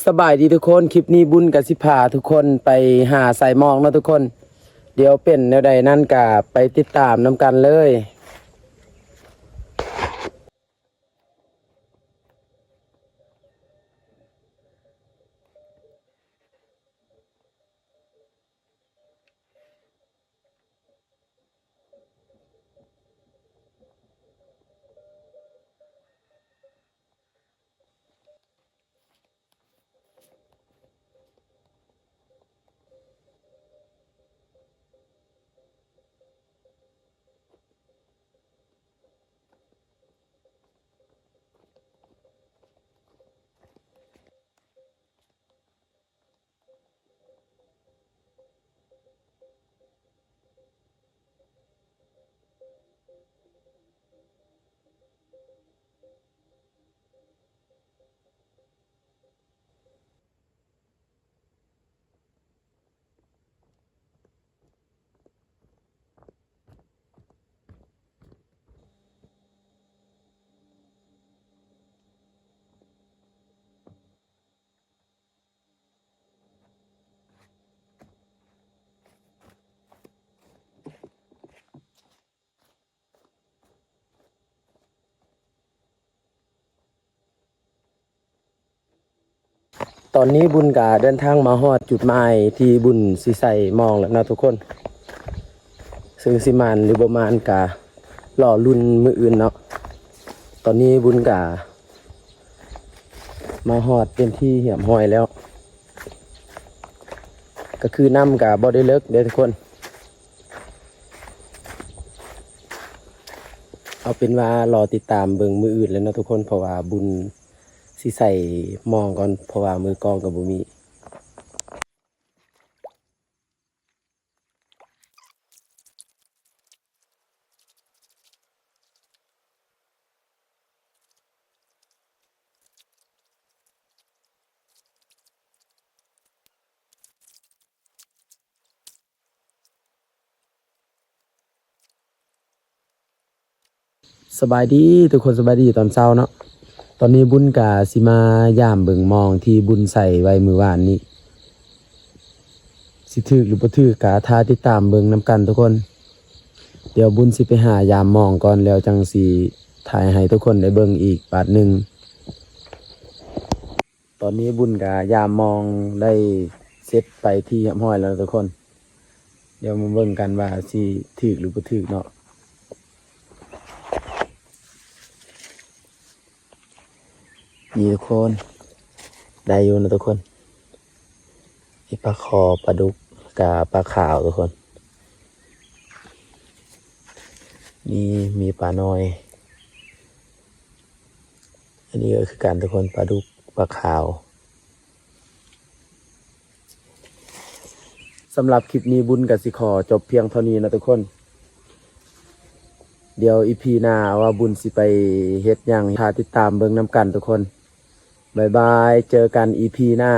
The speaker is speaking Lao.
ສະບາຍດີທຸກຄົນ, ຄລິບນີ້ບຸນກະຊິພາທຸກຄົນໄປຫາສາຍໝອກເນາະທຸກຄົນ. ດຽວເປັນແນວໃດນັ້ນກະໄປຕິດຕາມນຳກັນເລີຍ. ຕອນນີ້ບຸນກະເດີນທາງມາຮອດຈຸດໝາຍທີ່ບຸນຊິໃສ່ໝອງແລ້ວເນາະທຸກຄົນ, ເຊິ່ງຊິໝານຫຼືບໍ່ໝານກະລໍລຸ້ນມື້ອື່ນເນາະ. ຕອນນີ້ບຸນກະມາຮອດເປັນທີ່ຮຽບຮ້ອຍແລ້ວ, ກະຄືນ້ຳກະບໍ່ໄດ້ເລິກເດ້ທຸກຄົນ. ເອົາເປັນວ່າລໍຕິດຕາມເບິ່ງມື້ອື່ນແລ້ວເນາະທຸກຄົນ, ເພາະວ່າບຸນຊິໃສ່ໝອງກ່ອນ, ເພາະວ່າມືກ້ອງກໍບໍ່ມີ. ສະບາຍດີທຸກຄົນ, ສະບາຍດີຕອນເຊົ້າເນາະ. ຕອນນີ້ບຸນກະຊິມາຢາມເບິ່ງໝອງທີ່ບຸນໃສ່ໄວ້ມື້ວານນີ້, ຊິຖືກຫຼືບໍ່ຖືກກະຖ້າຕິດຕາມເບິ່ງນຳກັນທຸກຄົນ. ດຽວບຸນຊິໄປຫາຢາມໝອງກ່ອນ ແລ້ວຈັ່ງຊິຖ່າຍໃຫ້ທຸກຄົນໄດ້ເບິ່ງອີກບາດໜຶ່ງ. ຕອນນີ້ບຸນກະຢາມໝອງໄດ້ເສັດໄປທີ່ຮຽບຮ້ອຍແລ້ວທຸກຄົນ. ດຽວມາເບິ່ງກັນວ່າຊິຖືກຫຼືບໍ່ຖືກເນາະ. ນີ້ທຸກຄົນ, ໄດ້ຢູ່ນະທຸກຄົນ. ມີປາຄໍ່, ປາດຸກ ກະປາຂາວທຸກຄົນ. ນີ້ມີປານ້ອຍ. ອັນນີ້ກໍຄືກັນທຸກຄົນ, ປາດຸກ ປາຂາວ. ສຳລັບຄລິບນີ້ບຸນກໍຊິຂໍຈົບພຽງເທົ່ານີ້ນະທຸກຄົນ. ດຽວອີພີໜ້າວ່າບຸນຊິໄປເຮັດຫຍັງ, ຖ້າຕິດຕາມເບິ່ງນຳກັນທຸກຄົນ. ບາຍບາຍ, ເຈີກັນອີພີໜ້າ.